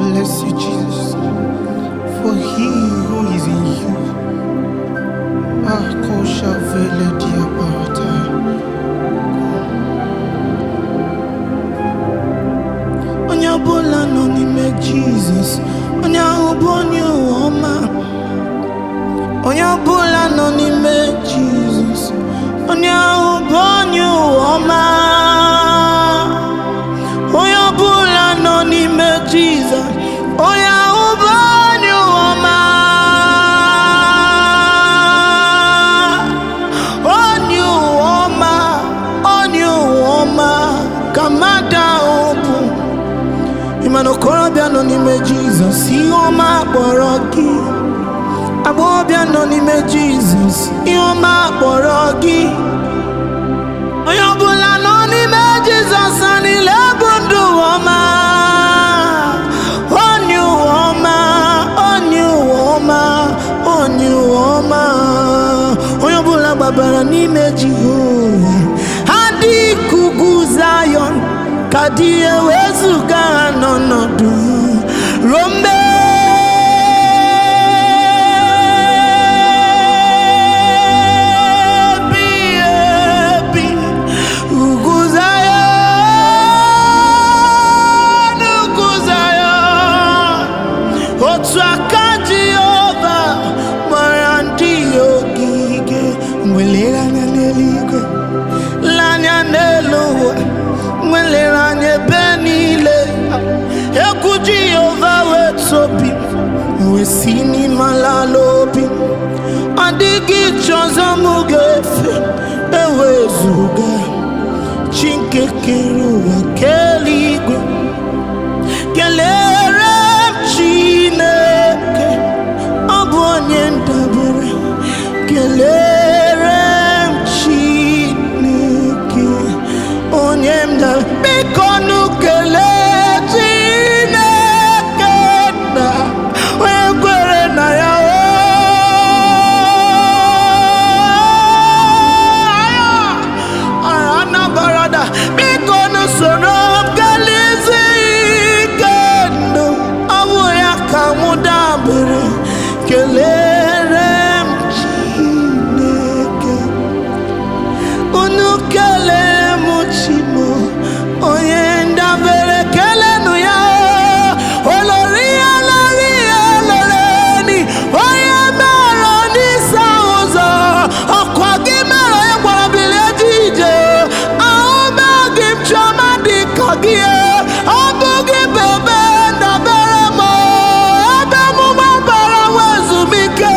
Bless you, Jesus, for he who is in you. Akosha vele diabata. Onye ọbụla nọ n'ime Jizọs, onye ahụ bụ onye ụwa ọma. Onye ọbụla nọ n'ime Jizọs, onye ahụ bụ onye ụwa ọma. Onye ọbụla nọ n'ime Jizọs, onye ahụ bụ onye ụwa ọma. Onye ụwa ọma, onye ụwa ọma ka mmadụ ahụ bụ. Ị ma na okorobịa nọ n'ime Jizọs, ihe ọma kpọrọ gị. Agbọghọbịa nọ n'ime Jizọs, ihe ọma kpọrọ gị. Onye ọbụla nọ n'ime Jizọs, ha niile bụ ndụ ọma. Onye ụwa ọma, onye ụwa ọma, onye ụwa ọma. Onye ọbụla gbabara n'ime Jehova, ha dị ka ugwu Zayọn, ka dị ewezuga ha n'ọnọdụ ruo mgbe ebighị ebi. Ugwu Zayọn, ugwu Zayọn, otu aka Jehova gbara ndị ya ogige. Mgbe lere anya n'eluigwe, lee anya n'elu ụwa, mgbe lere anya ebe niile, egwu Jehova wee tobi m, wee si n'ime ala ala obi m. Ọ dịghị chi ọzọ m ga-efe ewezuga chi nke kere ụwa, kee eluigwe. Kelere m Chineke, ọ bụ onye ndabere. Kelere m Chineke, onye ndabere. Biko nụ kelee Chineke na onye kwere na ya. O anabarada, biko nụ soro m kelezi ike ndụ, ọ bụ ya ka mụ dabere. Kelere m Chineke, unu kelee m Chimo, onye ndabere, kelenụ ya. Olori, olori, oloreni, onye mere n'isi ụzọ, ọkwa gị mere onye gwara bilie ji ije. Ahụbeghị m chiọma dị ka gị. Ọ bụ gị bụ ebe ndabere m, ebe m gbabara nwa ezumike.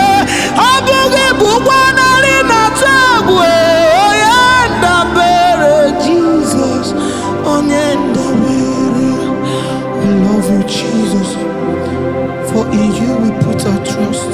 Ọ bụ gị bụ ụgbọ narị na-atụ egwu, onye ndabere, Jizọs, onye ndabere. I love you, Jesus, for in you we put our trust.